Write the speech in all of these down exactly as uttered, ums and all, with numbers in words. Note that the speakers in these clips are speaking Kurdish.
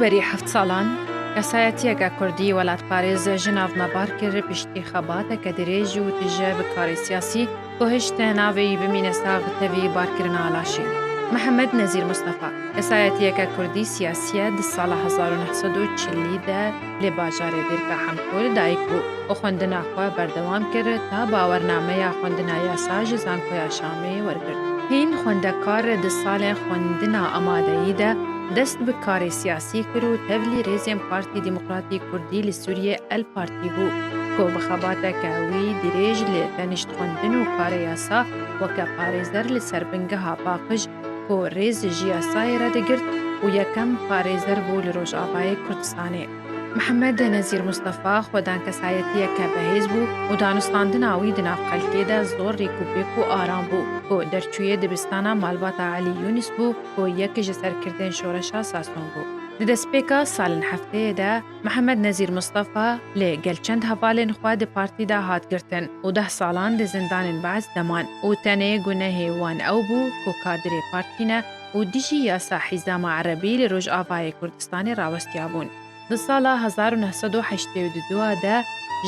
Berî heft salan, kesayetiyeke kurdî welatparêz ji nav me bar kir, piştî xebateke dirêj û tije bi karê siyasî, ku hişt navê wî bimîne sax, tevî barkirina laşê. Mihemed Nezîr Mustafa, kesayetiyeke kurdî siyasî ye, di sala hezar û neh sed û çilî de li bajarê Dêrka Hemko li dayik bû û xwendina xwe berdewam kir, ta bawernameya xwendina yasa ji Zankoya Şamê wergirt. Hîn xwendekar di salên xwendina amadeyî de dest bi karê siyasî kir û tevlî rêzên Partî Demokratîk Kurdî li Sûriyê, El Partî, bû, ku bi xebateke wî dirêj li tenişt xwendin û karê yasa weke parêzer li ser bingeha paqij, ku rêz ji yasayê re digirt û yekem parêzer bû li Rojavayê Kurdistanê. Mihemed Nezîr Mustafa xwedan kesayetiyeke behêz bû û danûstandina wî di nav xelkê de zor rêkûpêk û aram bû, ku derçûyê dibistana malbata Elî Yûnis bû, ku yek ji serkirdên şoreşa Sason bû. Di destpêka salên hefteyê de Mihemed Nezîr Mustafa li gel çend hevalên xwe di partî de hat girtin û deh salan di zindanên Be'es de man û tenê gunehê wan ew bû ku kadirê partî ne û dijî yasa hîzama erebî li Rojavayê Kurdistanê rawestiyabûn. Di sala hezar û neh sed û heştê û du de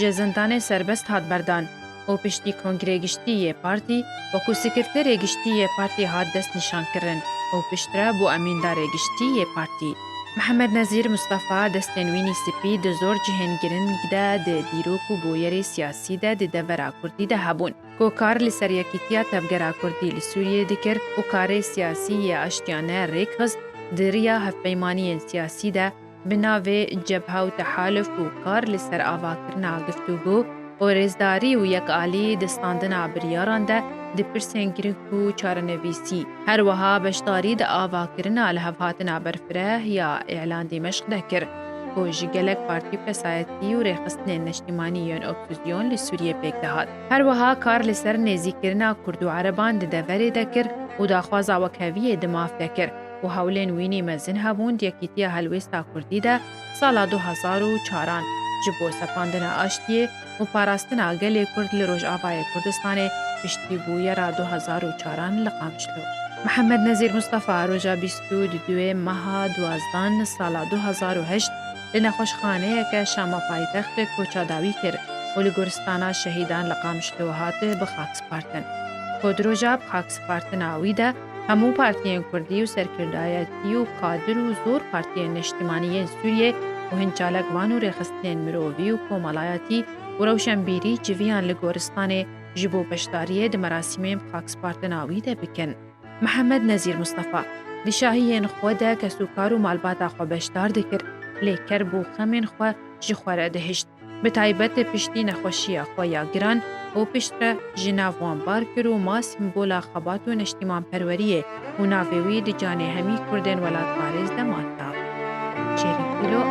ji zindanê serbest hat berdan û piştî kongrê giştî yê partî wekû sekreterê giştî yê partî hat destnîşankirin û piştre bû emîndarê giştî yê partî. Mihemed Nezîr Mustafa destên wînî spî di zor cihên giring de di dîrok û bûyerê siyasî de di devera kurdî de hebûn, ku kar li ser yekîtiya tevgera kurdî li Sûriyê dikir û karê siyasî yê aştiyane rêk xist, di riya hevpeymaniyên siyasî de bi navê Cebha û Tehaluf û kar li ser avakirina giftûgo û rêzdarî û yekalî di standina biryaran de di pirsên giring û çarenivîsî, her wiha beşdarî di avakirina lihevhatina berfireh ya Îlan Dîmeşq de kir, ku ji gelek partî û kesayetî û rêxistinên neştîmanî yên opozîsyon li Sûriyê pêk dihat. Her wiha kar li ser nêzîkirina Kurd û Ereban di deverê de kir û daxwaza wekheviyê di maf de kir û hewlên wînî mezin hebûn di yekîtiya helwêsta kurdî de sala du hezar û çaran ji bo sepandina aştiyê û parastina gelê Kurd li Rojavayê Kurdistanê piştî bûyera du hezar û çaran li Qamişlo. Mihemed Nezîr Mustafa roja bîst û duyê meha duwazdan sala du hezar û heşt li nexweşxaneyeke Şama paytextê koça dawî kir û li goristana şehîdan li Qamişlo hat bi xak spartin. Ku di roja bi xak spartina wî de hemû partiyên kurdî û serkirdayetî û kadir û zor partiyên neştîmanî yên Sûriyê û hin çalakvan û rêxistinên mirovî û komelayetî û rewşenbîrî civiyan li goristanê ji bo beşdariyê di merasîmên bi xak spartina wî de bikin. Mihemed Nezîr Mustafa di şahiyên xwe de kesûkar û malbata xwe beşdar dikir, lê kerb û xemên xwe ji xwe re dihişt. Bi taybet piştî nexweşiya xwe ya giran û piştre ji nav wan bar kir û ma sîmbola xebat û neştîmanperweriyê û navê wî di canê hemî kurdên welatparêz de ma tav. Çêrîk Fîlo,